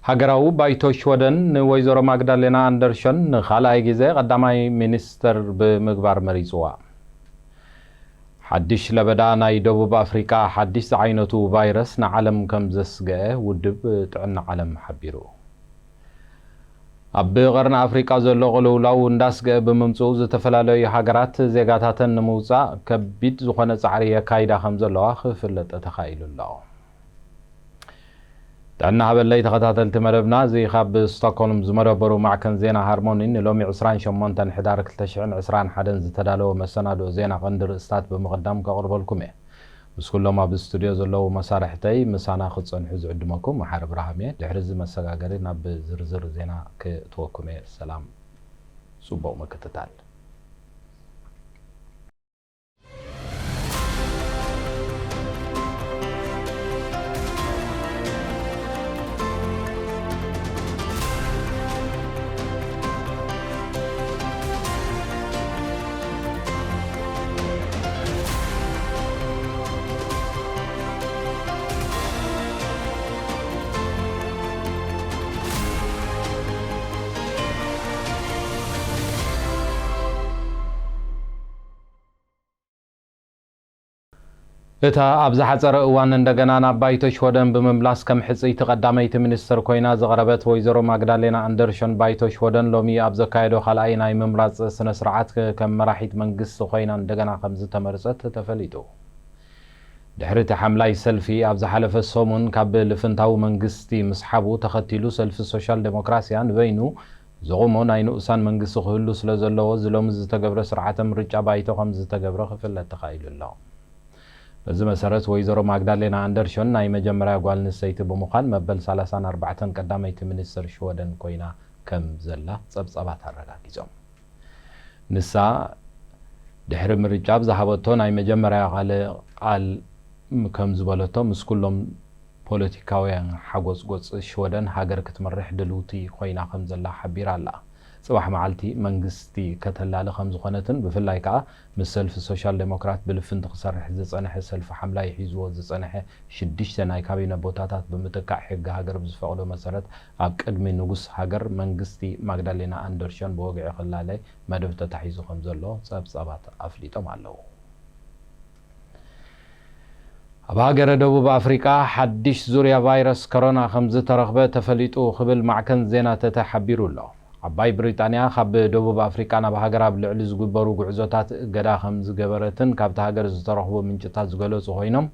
ሃገራዊ ባይቶ ሽወደን ንወይዘሮ ማግዳሌና ኣንደርሸን ንኻልኣይ ግዜ ቀዳማይ ሚኒስተር ብምግባር መሪጽዋ። ሓድሽ ለበዳ ናይ ደቡብ ኣፍሪቃ ሓድሽ ዝዓይነቱ ቫይረስ ንዓለም ከም ዘስግአ ውድብ ጥዕና ዓለም ሓቢሩ። ኣብ ቀርኒ ኣፍሪቃ ዘሎ ቅልውላው እንዳስግአ ብምምጽኡ፣ ዝተፈላለዩ ሃገራት ዜጋታተን ንምውጻእ ከቢድ ዝኾነ ጻዕሪ የካይዳ ከም ዘለዋ ክፍለጥ ተኻኢሉ ኣሎ። ጥዕና ሃበለይ ተኸታተልቲ መደብና፣ እዚ ካብ ስቶክሆልም ዝመደበሩ ማዕከን ዜና ሃርሞኒ ንሎሚ ዕስራን ሸሞንተን ሕዳር ክልተ ሽሕን ዕስራን ሓደን ዝተዳለወ መሰናድኦ ዜና ቀንዲ ርእስታት ብምቕዳም ከቕርበልኩም እየ። ምስ ኩሎም ኣብ ስቱድዮ ዘለዉ መሳርሕተይ ምሳና ክትጸንሑ ዝዕድመኩም መሓሪ ብርሃም እየ። ድሕሪ እዚ መሰጋገሪ ናብ ዝርዝር ዜና ክእትወኩም እየ። ሰላም፣ ጽቡቕ ምክትታል። እታ ኣብ ዝሓጸረ እዋን እንደገና ናብ ባይቶ ሽወደን ብምምላስ ከም ሕጽይቲ ቀዳመይቲ ሚኒስትር ኮይና ዝቐረበት ወይዘሮ ማግዳሌና ኣንደርሸን፣ ባይቶ ሽወደን ሎሚ ኣብ ዘካየዶ ካልኣይ ናይ ምምራጽ ስነ ስርዓት ከም መራሒት መንግስቲ ኮይና እንደገና ከም ዝተመርጸት ተፈሊጡ። ድሕሪ እቲ ሓምላይ ሰልፊ ኣብ ዝሓለፈ ሰሙን ካብ ልፍንታዊ መንግስቲ ምስሓቡ ተኸቲሉ፣ ሰልፊ ሶሻል ዴሞክራስያ ንበይኑ ዘቑሞ ናይ ንኡሳን መንግስቲ ክህሉ ስለ ዘለዎ፣ እዚ ሎሚ ዝተገብረ ስርዓተ ምርጫ ባይቶ ከም ዝተገብረ ክፍለጥ ተኻኢሉ ኣሎ። በዚ መሰረት፣ ወይዘሮ ማግዳሌና ኣንደርሾን ናይ መጀመርያ ጓል ኣንስተይቲ ብምዃን፣ መበል ሰላሳን ኣርባዕተን ቀዳመይቲ ሚኒስትር ሽወደን ኮይና ከም ዘላ ጸብጻባት ኣረጋጊጾም። ንሳ ድሕሪ ምርጫ ኣብ ዝሃበቶ ናይ መጀመርያ ቃለ፣ ቃል ከም ዝበለቶ፣ ምስ ኩሎም ፖለቲካውያን ሓጎጽጎጽ ሽወደን ሃገር ክትመርሕ ድልውቲ ኮይና ከም ዘላ ሓቢራ ኣላ። ጽባሕ መዓልቲ መንግስቲ ከተላሊ ከም ዝኾነትን፣ ብፍላይ ከኣ ምስ ሰልፊ ሶሻል ዴሞክራት ብልፍንቲ ክሰርሕ ዝጸንሐ ሰልፊ ሓምላይ ሒዝዎ ዝጸንሐ ሽዱሽተ ናይ ካቢነ ቦታታት ብምትካእ፣ ሕጊ ሃገር ብዝፈቕዶ መሰረት ኣብ ቅድሚ ንጉስ ሃገር መንግስቲ ማግዳሌና ኣንደርሸን ብወግዒ ክላለ መደብ ተታሒዙ ከም ዘሎ ጸብጻባት ኣፍሊጦም ኣለዉ። ኣብ ሃገረ ደቡብ ኣፍሪቃ ሓድሽ ዙርያ ቫይረስ ኮሮና ከም ዝተረኽበ ተፈሊጡ ክብል ማዕከን ዜና ተተ ሓቢሩ ኣሎ። ዓባይ ብሪጣንያ ካብ ደቡብ ኣፍሪቃ ናብ ሃገራ ኣብ ልዕሊ ዝግበሩ ጉዕዞታት እገዳ ከም ዝገበረትን ካብቲ ሃገር ዝተረኽቡ ምንጭታት ዝገለጹ ኮይኖም፣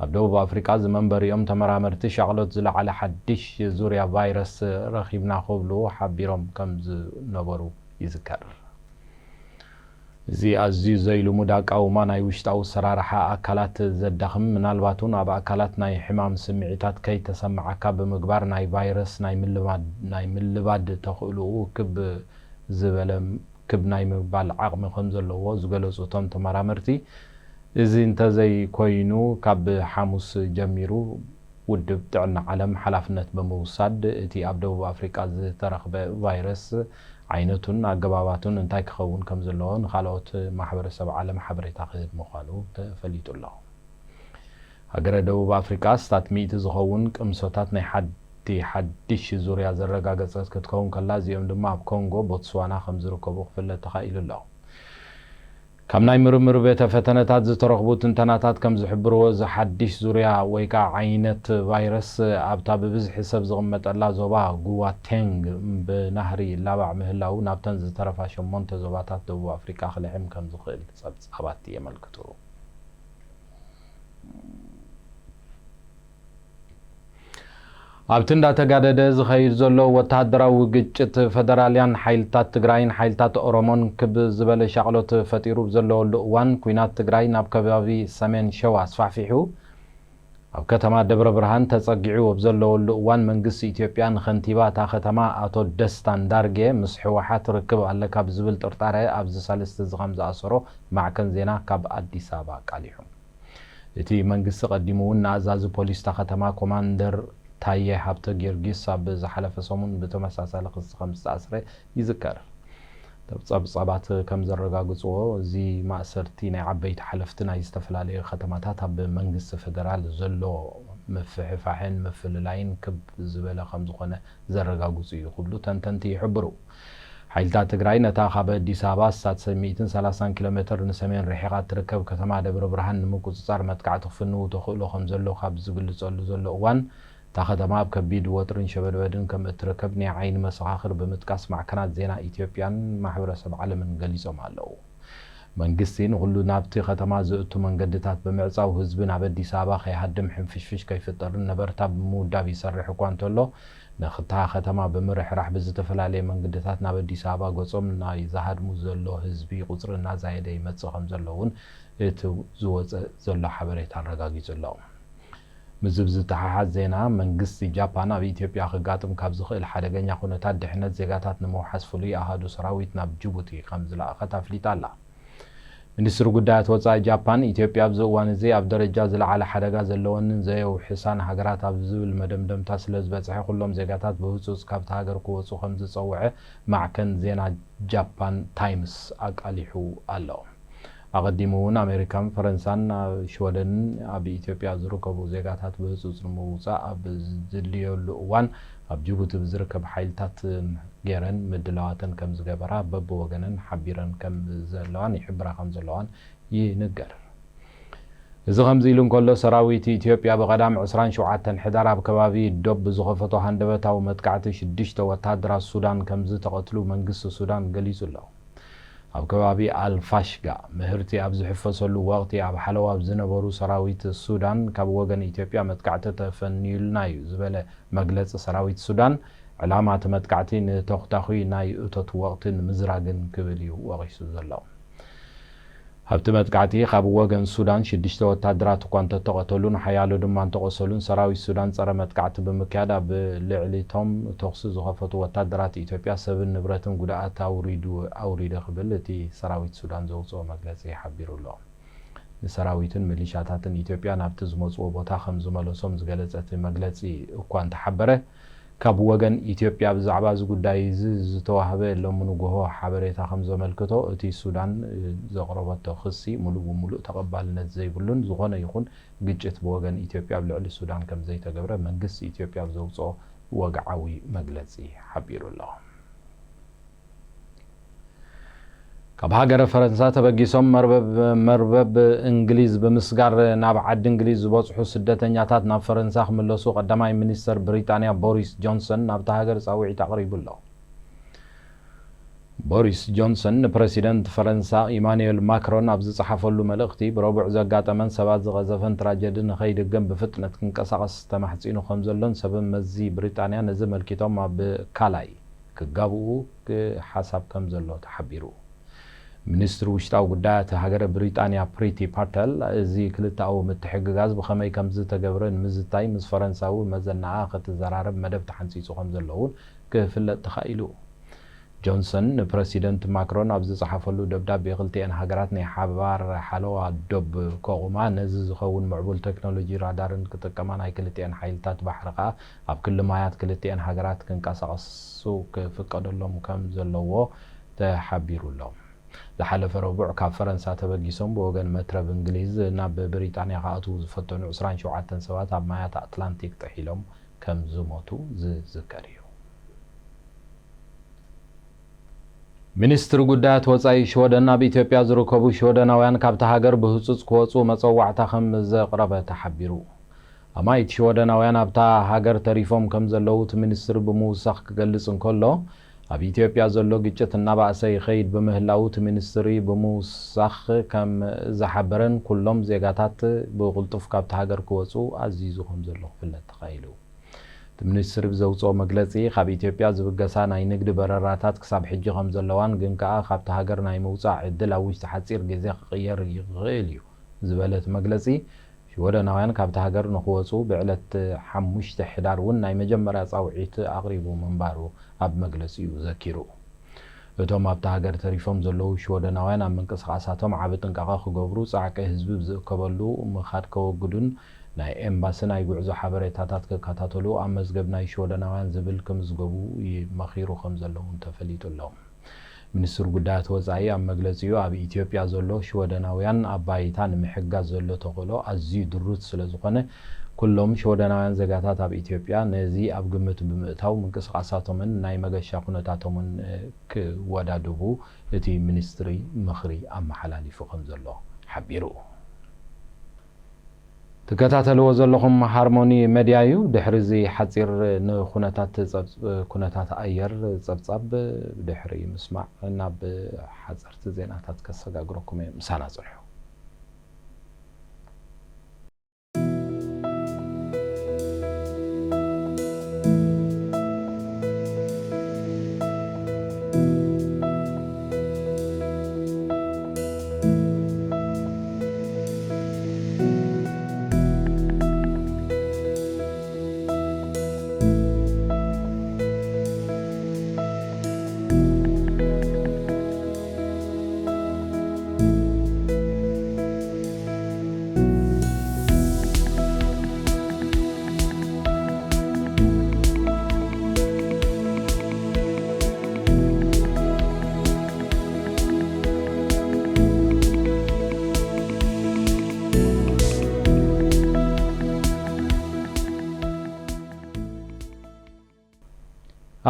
ኣብ ደቡብ ኣፍሪቃ ዝመንበሪኦም ተመራመርቲ ሻቕሎት ዝለዓለ ሓድሽ ዙርያ ቫይረስ ረኺብና ክብሉ ሓቢሮም ከም ዝነበሩ ይዝከር። እዚ ኣዝዩ ዘይልሙድ ኣቃውማ ናይ ውሽጣዊ ኣሰራርሓ ኣካላት ዘዳኽም፣ ምናልባት እውን ኣብ ኣካላት ናይ ሕማም ስምዒታት ከይተሰምዓካ ብምግባር ናይ ቫይረስ ናይ ምልማድ፣ ናይ ምልባድ ተኽእሎኡ ክብ ዝበለ፣ ክብ ናይ ምባል ዓቕሚ ከም ዘለዎ ዝገለጹ እቶም ተመራመርቲ፣ እዚ እንተዘይኮይኑ ካብ ሓሙስ ጀሚሩ ውድብ ጥዕና ዓለም ሓላፍነት ብምውሳድ፣ እቲ ኣብ ደቡብ ኣፍሪቃ ዝተረኽበ ቫይረስ ዓይነቱን ኣገባባቱን እንታይ ክኸውን ከም ዘለዎ ንኻልኦት ማሕበረሰብ ዓለም ሓበሬታ ክህብ ምዃኑ ተፈሊጡ ኣሎ። ሃገረ ደቡብ ኣፍሪቃ ስታት ሚእቲ ዝኸውን ቅምሶታት ናይ ሓዲ ሓድሽ ዙርያ ዘረጋገጸት ክትከውን ከላ፣ እዚኦም ድማ ኣብ ኮንጎ፣ ቦትስዋና ከም ዝርከቡ ክፍለጥ ተኻኢሉ ኣሎ። ካብ ናይ ምርምር ቤተ ፈተነታት ዝተረኽቡ ትንተናታት ከም ዝሕብርዎ፣ እዚ ሓድሽ ዙርያ ወይ ከዓ ዓይነት ቫይረስ ኣብታ ብብዝሒ ሰብ ዝቕመጠላ ዞባ ጉዋቴንግ ብናህሪ ይላባዕ ምህላው፣ ናብተን ዝተረፋ ሸሞንተ ዞባታት ደቡብ ኣፍሪቃ ክልሕም ከም ዝኽእል ጸብጻባት የመልክቱ። ኣብቲ እንዳተጋደደ ዝኸይድ ዘሎ ወተሃደራዊ ግጭት፣ ፈደራልያን ሓይልታት ትግራይን ሓይልታት ኦሮሞን ክብ ዝበለ ሻቕሎት ፈጢሩ ዘለወሉ እዋን፣ ኲናት ትግራይ ናብ ከባቢ ሰሜን ሸዋ ኣስፋሕፊሑ ኣብ ከተማ ደብረ ብርሃን ተጸጊዑ ኣብ ዘለወሉ እዋን፣ መንግስቲ ኢትዮጵያ ንኸንቲባ እታ ከተማ ኣቶ ደስታ እንዳርጌ ምስ ህወሓት ርክብ ኣለካ ብዝብል ጥርጣረ ኣብዚ ሳልስቲ እዚ ከም ዝኣሰሮ ማዕከን ዜና ካብ ኣዲስ ኣበባ ኣቃሊሑ። እቲ መንግስቲ ቀዲሙ እውን ንኣዛዚ ፖሊስ እታ ከተማ ኮማንደር ታየ ሃብተ ጊዮርጊስ ኣብ ዝሓለፈ ሰሙን ብተመሳሳሊ ክሲ ከም ዝተኣስረ ይዝከር። ጸብጻባት ከም ዘረጋግጽዎ፣ እዚ ማእሰርቲ ናይ ዓበይቲ ሓለፍቲ ናይ ዝተፈላለዩ ከተማታት ኣብ መንግስቲ ፈደራል ዘሎ ምፍሕፋሕን ምፍልላይን ክብ ዝበለ ከም ዝኾነ ዘረጋግጹ እዩ ክብሉ ተንተንቲ ይሕብሩ። ሓይልታት ትግራይ ነታ ካብ ኣዲስ ኣበባ ሳት ሚእትን ሰላሳን ኪሎ ሜትር ንሰሜን ርሒቓ እትርከብ ከተማ ደብረ ብርሃን ንምቁጽጻር መጥቃዕቲ ክፍንዉ ተኽእሎ ከም ዘሎ ካብ ዝግልጸሉ ዘሎ እዋን፣ እታ ከተማ ኣብ ከቢድ ወጥርን ሸበድበድን ከም እትርከብ ናይ ዓይኒ መሰኻኽር ብምጥቃስ ማዕከናት ዜና ኢትዮጵያን ማሕበረሰብ ዓለምን ገሊጾም ኣለዉ። መንግስቲ ንኹሉ ናብቲ ከተማ ዝእቱ መንገድታት ብምዕጻው ህዝቢ ናብ ኣዲስ ኣበባ ከይሃድም ሕንፍሽፍሽ ከይፍጠርን ነበርታ ብምውዳብ ይሰርሕ እኳ እንተሎ፣ ነታ ከተማ ብምርሕራሕ ብዝተፈላለየ መንገድታት ናብ ኣዲስ ኣበባ ገጾም ናይ ዝሃድሙ ዘሎ ህዝቢ ቁጽሪ እናዛየደ ይመጽእ ከም ዘሎ እውን እቲ ዝወጸ ዘሎ ሓበሬታ ኣረጋጊጹ ኣሎ። ምስዚ ብዝተሓሓዝ ዜና፣ መንግስቲ ጃፓን ኣብ ኢትዮጵያ ክጋጥም ካብ ዝኽእል ሓደገኛ ኩነታት ድሕነት ዜጋታት ንምውሓስ ፍሉይ ኣሃዱ ሰራዊት ናብ ጅቡቲ ከም ዝለኣኸት ኣፍሊጣ ኣላ። ሚኒስትሪ ጉዳያት ወጻኢ ጃፓን፣ ኢትዮጵያ ኣብዚ እዋን እዚ ኣብ ደረጃ ዝለዓለ ሓደጋ ዘለወንን ዘየውሕሳን ሃገራት ኣብ ዝብል መደምደምታ ስለ ዝበጽሐ፣ ኩሎም ዜጋታት ብህጹጽ ካብታ ሃገር ክወጹ ከም ዝጸውዐ ማዕከን ዜና ጃፓን ታይምስ ኣቃሊሑ ኣሎ። ኣቐዲሙ እውን ኣሜሪካን ፈረንሳን ሽወደንን ኣብ ኢትዮጵያ ዝርከቡ ዜጋታት ብህጹጽ ንምውጻእ ኣብ ዝድልየሉ እዋን፣ ኣብ ጅቡቲ ብዝርከብ ሓይልታት ገይረን ምድላዋተን ከም ዝገበራ በብወገነን ሓቢረን ከም ዘለዋን ይሕብራ ከም ዘለዋን ይንገር። እዚ ከምዚ ኢሉ እንከሎ፣ ሰራዊት ኢትዮጵያ ብቐዳም ዕስራን ሸውዓተን ሕዳር ኣብ ከባቢ ዶብ ብዝኸፈቶ ሃንደበታዊ መጥቃዕቲ ሽዱሽተ ወታደራት ሱዳን ከም ዝተቐትሉ መንግስቲ ሱዳን ገሊጹ ኣሎ። ኣብ ከባቢ ኣልፋሽጋ ምህርቲ ኣብ ዝሕፈሰሉ ወቕቲ ኣብ ሓለዋ ኣብ ዝነበሩ ሰራዊት ሱዳን ካብ ወገን ኢትዮጵያ መጥቃዕቲ ተፈንዩልና እዩ ዝበለ መግለጺ ሰራዊት ሱዳን፣ ዕላማ እቲ መጥቃዕቲ ንተኹታኹይ ናይ እቶት ወቕቲ ንምዝራግን ክብል እዩ ወቒሱ ዘሎ። ኣብቲ መጥቃዕቲ ካብ ወገን ሱዳን ሽዱሽተ ወታደራት እኳ እንተተቐተሉን ሓያሎ ድማ እንተቖሰሉን፣ ሰራዊት ሱዳን ጸረ መጥቃዕቲ ብምክያድ ኣብ ልዕሊቶም ተኹሲ ዝኸፈቱ ወታደራት ኢትዮጵያ ሰብን ንብረትን ጉድኣት ኣውሪዱ ኣውሪደ ክብል እቲ ሰራዊት ሱዳን ዘውፅኦ መግለፂ ሓቢሩ ኣሎ። ንሰራዊትን ሚሊሻታትን ኢትዮጵያ ናብቲ ዝመፅዎ ቦታ ከም ዝመለሶም ዝገለጸ እቲ መግለፂ እኳ እንተሓበረ፣ ካብ ወገን ኢትዮጵያ ብዛዕባ እዚ ጉዳይ እዚ ዝተዋህበ ሎሚ ንግሆ ሓበሬታ ከም ዘመልክቶ፣ እቲ ሱዳን ዘቕረበቶ ክሲ ሙሉእ ብሙሉእ ተቐባልነት ዘይብሉን ዝኾነ ይኹን ግጭት ብወገን ኢትዮጵያ ኣብ ልዕሊ ሱዳን ከም ዘይተገብረ መንግስቲ ኢትዮጵያ ኣብ ዘውፅኦ ወግዓዊ መግለፂ ሓቢሩ ኣሎ። ካብ ሃገረ ፈረንሳ ተበጊሶም መርበብ መርበብ እንግሊዝ ብምስጋር ናብ ዓዲ እንግሊዝ ዝበጽሑ ስደተኛታት ናብ ፈረንሳ ክምለሱ ቀዳማይ ሚኒስተር ብሪጣንያ ቦሪስ ጆንሰን ናብታ ሃገር ጻውዒት ኣቕሪቡ ኣሎ። ቦሪስ ጆንሰን ንፕረሲደንት ፈረንሳ ኢማኑኤል ማክሮን ኣብ ዝጸሓፈሉ መልእኽቲ፣ ብረቡዕ ዘጋጠመን ሰባት ዝቐዘፈን ትራጀዲ ንኸይድገም ብፍጥነት ክንቀሳቐስ ተማሕጺኑ ከም ዘሎን ሰብ መዚ ብሪጣንያ ነዚ ኣመልኪቶም ኣብ ካላይ ክጋብኡ ሓሳብ ከም ዘሎ ተሓቢሩ። ሚኒስትሪ ውሽጣዊ ጉዳያት ሃገረ ብሪጣንያ ፕሪቲ ፓተል፣ እዚ ክልተኣዊ ምትሕግጋዝ ብኸመይ ከም ዝተገብረ ንምዝታይ ምስ ፈረንሳዊ መዘናኣ ክትዘራረብ መደብ ተሓንጺጹ ከም ዘሎ እውን ክፍለጥ ተኻኢሉ። ጆንሰን ንፕረሲደንት ማክሮን ኣብ ዝጸሓፈሉ ደብዳቤ፣ ክልቲኤን ሃገራት ናይ ሓባር ሓለዋ ዶብ ከቑማ፣ ነዚ ዝኸውን ምዕቡል ቴክኖሎጂ ራዳርን ክጥቀማ፣ ናይ ክልቲኤን ሓይልታት ባሕሪ ከኣ ኣብ ክሊ ማያት ክልቲኤን ሃገራት ክንቀሳቐሱ ክፍቀደሎም ከም ዘለዎ ተሓቢሩ ኣሎ። ዝሓለፈ ረቡዕ ካብ ፈረንሳ ተበጊሶም ብወገን መትረብ እንግሊዝ ናብ ብሪጣንያ ክኣትዉ ዝፈተኑ ዕስራን ሸውዓተን ሰባት ኣብ ማያት ኣትላንቲክ ጥሒሎም ከም ዝሞቱ ዝዝከር እዩ። ሚኒስትሪ ጉዳያት ወጻኢ ሽወደን ኣብ ኢትዮጵያ ዝርከቡ ሽወደናውያን ካብታ ሃገር ብህጹጽ ክወጹ መጸዋዕታ ከም ዘቕረበ ተሓቢሩ። ኣማኢት ሽወደናውያን ኣብታ ሃገር ተሪፎም ከም ዘለዉ እቲ ሚኒስትሪ ብምውሳኽ ክገልጽ እንከሎ፣ ኣብ ኢትዮጵያ ዘሎ ግጭት እናባእሰ ይኸይድ ብምህላዉ እቲ ሚኒስትሪ ብምውሳኽ ከም ዝሓበረን ኩሎም ዜጋታት ብቕልጡፍ ካብታ ሃገር ክወጹ ኣዚዙ ከም ዘሎ ክፍለጥ ተኻኢሉ። እቲ ሚኒስትሪ ብዘውፅኦ መግለፂ፣ ካብ ኢትዮጵያ ዝብገሳ ናይ ንግዲ በረራታት ክሳብ ሕጂ ከም ዘለዋን ግን ከኣ ካብቲ ሃገር ናይ ምውፃእ ዕድል ኣብ ውሽጢ ሓፂር ግዜ ክቕየር ይኽእል እዩ ዝበለ እቲ መግለፂ፣ ሽወደናውያን ካብቲ ሃገር ንኽወፁ ብዕለት ሓሙሽተ ሕዳር እውን ናይ መጀመርያ ፃውዒት ኣቕሪቡ ምንባሩ ኣብ መግለፂኡ ዘኪሩ። እቶም ኣብታ ሃገር ተሪፎም ዘለዉ ሽወደናውያን ኣብ ምንቅስቓሳቶም ዓቢ ጥንቃቐ ክገብሩ፣ ጻዕቂ ህዝቢ ብዝእከበሉ ምኻድ ከወግዱን ናይ ኤምባሲ ናይ ጉዕዞ ሓበሬታታት ክከታተሉ ኣብ መዝገብ ናይ ሽወደናውያን ዝብል ክምዝገቡ ይመኺሩ ከም ዘለዉ እውን ተፈሊጡ ኣሎ። ሚኒስትሪ ጉዳያት ወጻኢ ኣብ መግለጺኡ፣ ኣብ ኢትዮጵያ ዘሎ ሽወደናውያን ኣብ ባይታ ንምሕጋዝ ዘሎ ተኽእሎ ኣዝዩ ድሩት ስለ ዝኾነ፣ ኩሎም ሽወደናውያን ዜጋታት ኣብ ኢትዮጵያ ነዚ ኣብ ግምት ብምእታው ምንቅስቓሳቶምን ናይ መገሻ ኩነታቶምን ክወዳድቡ እቲ ሚኒስትሪ ምኽሪ ኣመሓላሊፉ ከም ዘሎ ሓቢሩ። ትከታተልዎ ዘለኹም ሃርሞኒ መድያ እዩ። ድሕሪ እዚ ሓጺር ንኩነታት ጸብጽ-፣ ኩነታት ኣየር ጸብጻብ ድሕሪ ምስማዕ ናብ ሓጸርቲ ዜናታት ከሰጋግረኩም እየ። ምሳና ጽንሑ።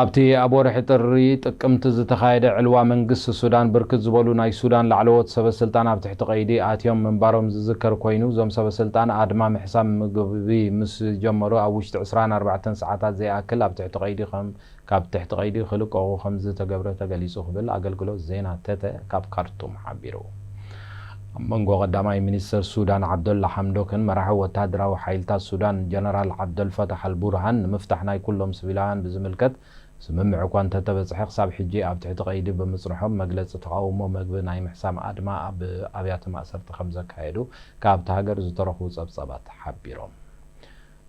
ኣብቲ ኣብ ወርሒ ጥሪ ጥቅምቲ ዝተኻየደ ዕልዋ መንግስቲ ሱዳን፣ ብርክት ዝበሉ ናይ ሱዳን ላዕለዎት ሰበ ስልጣን ኣብ ትሕቲ ቀይዲ ኣትዮም ምንባሮም ዝዝከር ኮይኑ፣ እዞም ሰበ ስልጣን ኣድማ ምሕሳም ምግቢ ምስ ጀመሩ ኣብ ውሽጢ ዕስራን ኣርባዕተን ሰዓታት ዘይኣክል ኣብ ትሕቲ ቀይዲ ከም፣ ካብ ትሕቲ ቀይዲ ክልቀቑ ከም ዝተገብረ ተገሊጹ ክብል ኣገልግሎት ዜና ተተ ካብ ካርቱም ሓቢሩ። ኣብ መንጎ ቀዳማይ ሚኒስተር ሱዳን ዓብደላ ሓምዶክን መራሒ ወተሃደራዊ ሓይልታት ሱዳን ጀነራል ዓብደልፈታሕ ኣልቡርሃን ንምፍታሕ ናይ ኩሎም ሲቪላውያን ብዝምልከት ስምምዕ እኳ እንተተበጽሐ፣ ክሳብ ሕጂ ኣብ ትሕቲ ቀይዲ ብምጽንሖም መግለጺ ተቓውሞ፣ መግቢ ናይ ምሕሳም ኣድማ ኣብ ኣብያተ ማእሰርቲ ከም ዘካየዱ ካብቲ ሃገር ዝተረኽቡ ጸብጻባት ሓቢሮም።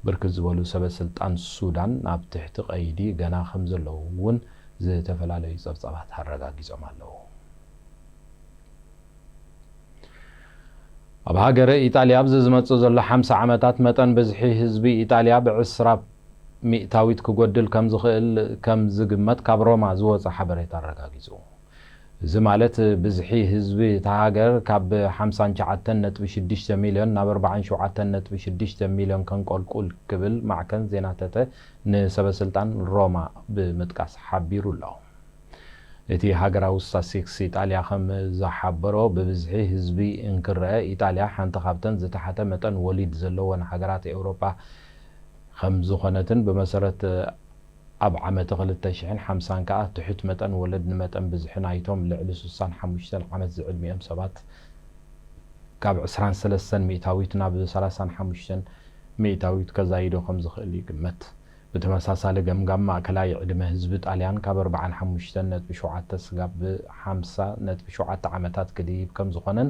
ብርክት ዝበሉ ሰበ ስልጣን ሱዳን ኣብ ትሕቲ ቀይዲ ገና ከም ዘለዉ እውን ዝተፈላለዩ ጸብጻባት ኣረጋጊጾም ኣለዉ። ኣብ ሃገረ ኢጣልያ ኣብዚ ዝመጽእ ዘሎ ሓምሳ ዓመታት መጠን ብዝሒ ህዝቢ ኢጣልያ ብዕስራ ሚእታዊት ክጎድል ከም ዝኽእል ከም ዝግመት ካብ ሮማ ዝወጸ ሓበሬታ ኣረጋጊጹ። እዚ ማለት ብዝሒ ህዝቢ እታ ሃገር ካብ ሓምሳን ትሽዓተን ነጥቢ ሽዱሽተ ሚልዮን ናብ ኣርባዓን ሸውዓተን ነጥቢ ሽዱሽተ ሚልዮን ከንቆልቁል ክብል ማዕከን ዜና ተተ ንሰበ ስልጣን ሮማ ብምጥቃስ ሓቢሩ ኣሎ። እቲ ሃገራዊ ስታትስቲክስ ኢጣልያ ከም ዝሓበሮ፣ ብብዝሒ ህዝቢ እንክረአ፣ ኢጣልያ ሓንቲ ካብተን ዝተሓተ መጠን ወሊድ ዘለወን ሃገራት ኤውሮጳ ከም ዝኾነትን፣ ብመሰረት ኣብ ዓመት ክልተ ሽሕን ሓምሳን ከኣ ትሑት መጠን ወለድ ንመጠን ብዝሒ ናይቶም ልዕሊ ስሳን ሓሙሽተን ዓመት ዝዕድሚኦም ሰባት ካብ ዕስራን ሰለስተን ሚእታዊት ናብ ሰላሳን ሓሙሽተን ሚእታዊት ከዛይዶ ከም ዝኽእል ይግመት። ብተመሳሳሊ ገምጋም፣ ማእከላይ ዕድመ ህዝቢ ጣልያን ካብ ኣርባዓን ሓሙሽተን ነጥቢ ሸውዓተ ስጋብ ሓምሳ ነጥቢ ሸውዓተ ዓመታት ክድይብ ከም ዝኾነን፣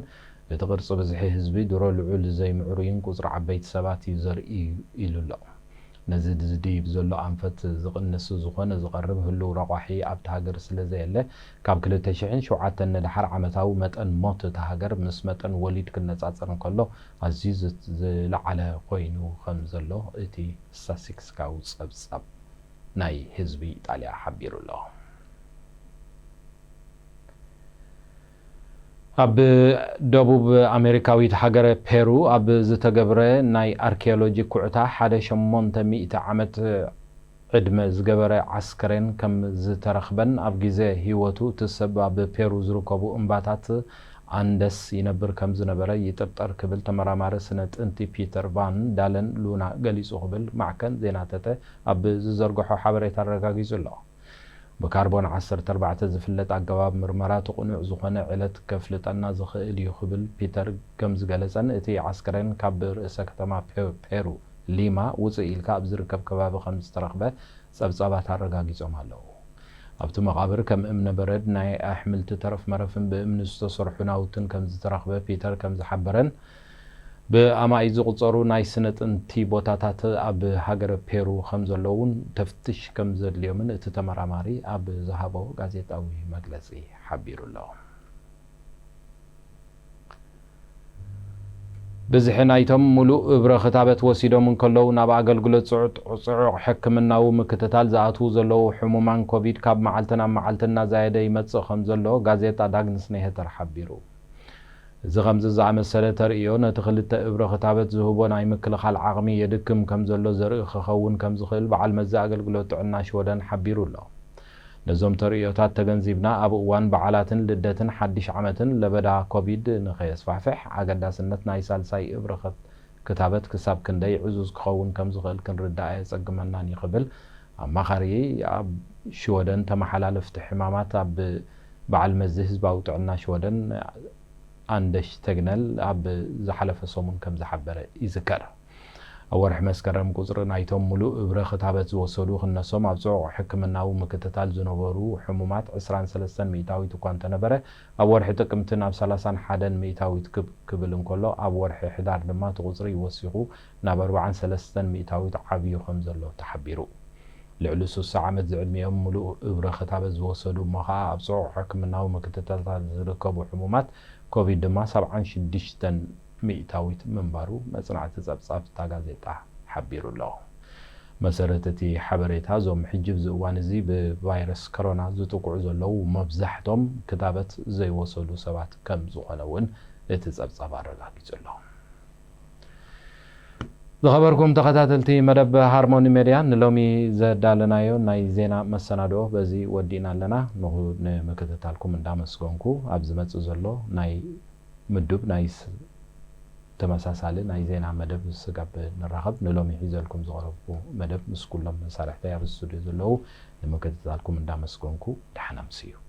እቲ ቅርጺ ብዝሒ ህዝቢ ድሮ ልዑል ዘይምዕሩይን ቁጽሪ ዓበይቲ ሰባት እዩ ዘርኢ ኢሉ ኣሎ። ነዚ ዝድይብ ዘሎ ኣንፈት ዝቕንስ ዝኾነ ዝቐርብ ህሉው ረቋሒ ኣብቲ ሃገር ስለ ዘየለ፣ ካብ ክልተ ሽሕን ሸውዓተን ንደሓር ዓመታዊ መጠን ሞት እታ ሃገር ምስ መጠን ወሊድ ክነጻጸር እንከሎ ኣዝዩ ዝ-፣ ዝለዓለ ኮይኑ ከም ዘሎ እቲ ስታትስቲክስካዊ ጸብጻብ ናይ ህዝቢ ኢጣልያ ሓቢሩ ኣሎ። ኣብ ደቡብ ኣሜሪካዊት ሃገረ ፔሩ ኣብ ዝተገብረ ናይ ኣርኪዮሎጂ ኩዕታ ሓደ ሸሞንተ ሚእቲ ዓመት ዕድመ ዝገበረ ዓስከሬን ከም ዝተረኽበን ኣብ ግዜ ህይወቱ እቲ ሰብ ኣብ ፔሩ ዝርከቡ እምባታት ኣንደስ ይነብር ከም ዝነበረ ይጥርጠር ክብል ተመራማሪ ስነ ጥንቲ ፒተር ቫን ዳለን ሉና ገሊጹ ክብል ማዕከን ዜና ተተ ኣብ ዝዘርግሖ ሓበሬታ ኣረጋጊጹ ኣሎ። ብካርቦን ዓሰርተ ኣርባዕተ ዝፍለጥ ኣገባብ ምርመራ፣ እቲ ቅኑዕ ዝኾነ ዕለት ከፍልጠና ዝኽእል እዩ ክብል ፒተር ከም ዝገለጸን፣ እቲ ዓስከሬን ካብ ርእሰ ከተማ ፔ-፣ ፔሩ ሊማ ውጽእ ኢልካ ኣብ ዝርከብ ከባቢ ከም ዝተረኽበ ጸብጻባት ኣረጋጊጾም ኣለዉ። ኣብቲ መቓብር ከም እምነ በረድ፣ ናይ ኣሕምልቲ ተረፍ መረፍን ብእምኒ ዝተሰርሑ ናውትን ከም ዝተረኽበ ፒተር ከም ዝሓበረን፣ ብኣማኢት ዝቑጸሩ ናይ ስነ ጥንቲ ቦታታት ኣብ ሃገረ ፔሩ ከም ዘለዉን ተፍትሽ ከም ዘድልዮምን እቲ ተመራማሪ ኣብ ዝሃቦ ጋዜጣዊ መግለጺ ሓቢሩ ኣሎ። ብዝሒ ናይቶም ሙሉእ እብረ ክታበት ወሲዶም እንከለዉ ናብ ኣገልግሎት ጽዑ-፣ ጽዑቕ ሕክምናዊ ምክትታል ዝኣትዉ ዘለዉ ሕሙማን ኮቪድ ካብ መዓልቲ ናብ መዓልቲ እናዛየደ ይመጽእ ከም ዘሎ ጋዜጣ ዳግንስ ኔሄተር ሓቢሩ። እዚ ከምዚ ዝኣመሰለ ተርእዮ ነቲ ክልተ እብረ ክታበት ዝህቦ ናይ ምክልኻል ዓቕሚ የድክም ከም ዘሎ ዘርኢ ክኸውን ከም ዝኽእል በዓል መዚ ኣገልግሎት ጥዕና ሽወደን ሓቢሩ ኣሎ። ነዞም ተርእዮታት ተገንዚብና ኣብ እዋን በዓላትን ልደትን ሓድሽ ዓመትን ለበዳ ኮቪድ ንኸየስፋሕፍሕ ኣገዳስነት ናይ ሳልሳይ እብረ ክታበት ክሳብ ክንደይ ዕዙዝ ክኸውን ከም ዝኽእል ክንርዳእ ኣየጸግመናን እዩ ክብል ኣማኻሪ ኣብ ሽወደን ተመሓላለፍቲ ሕማማት ኣብ በዓል መዚ ህዝባዊ ጥዕና ሽወደን ኣንደሽ ተግነል ኣብ ዝሓለፈ ሰሙን ከም ዝሓበረ ይዝከር። ኣብ ወርሒ መስከረም ቁጽሪ ናይቶም ሙሉእ እብረ ክታበት ዝወሰዱ ክነሶም ኣብ ጽዑቕ ሕክምናዊ ምክትታል ዝነበሩ ሕሙማት ዕስራን ሰለስተን ሚእታዊት እኳ እንተነበረ ኣብ ወርሒ ጥቅምቲ ናብ ሰላሳን ሓደን ሚእታዊት ክብ ክብል እንከሎ ኣብ ወርሒ ሕዳር ድማ እቲ ቁጽሪ ወሲኹ ናብ ኣርባዓን ሰለስተን ሚእታዊት ዓብዩ ከም ዘሎ ተሓቢሩ። ልዕሊ ሱሳ ዓመት ዝዕድሚኦም ሙሉእ እብረ ክታበት ዝወሰዱ እሞ ኸኣ ኣብ ጽዑቕ ሕክምናዊ ምክትታላት ዝርከቡ ሕሙማት ኮቪድ ድማ ሰብዓን ሽዱሽተን ሚእታዊት ምንባሩ መጽናዕቲ ጸብጻብ እታ ጋዜጣ ሓቢሩ ኣሎ። መሰረት እቲ ሓበሬታ እዞም ሕጂ ኣብዚ እዋን እዚ ብቫይረስ ኮሮና ዝጥቅዑ ዘለዉ መብዛሕቶም ክታበት ዘይወሰዱ ሰባት ከም ዝኾነ እውን እቲ ጸብጻብ ኣረጋጊጹ ኣሎ። ዝኸበርኩም ተኸታተልቲ መደብ ሃርሞኒ ሜድያ ንሎሚ ዘዳለናዮ ናይ ዜና መሰናድኦ በዚ ወዲእና ኣለና። ንኹ ንምክትታልኩም እንዳመስገንኩ ኣብ ዝመጽእ ዘሎ ናይ ምዱብ ናይ ስ- ተመሳሳሊ ናይ ዜና መደብ ስጋብ ንራኸብ ንሎሚ ሒዘልኩም ዝቐረብኩ መደብ ምስ ኩሎም መሳርሕተይ ኣብ ስቱድዮ ዘለዉ ንምክትታልኩም እንዳመስገንኩ ደሓን ኣምስዩ።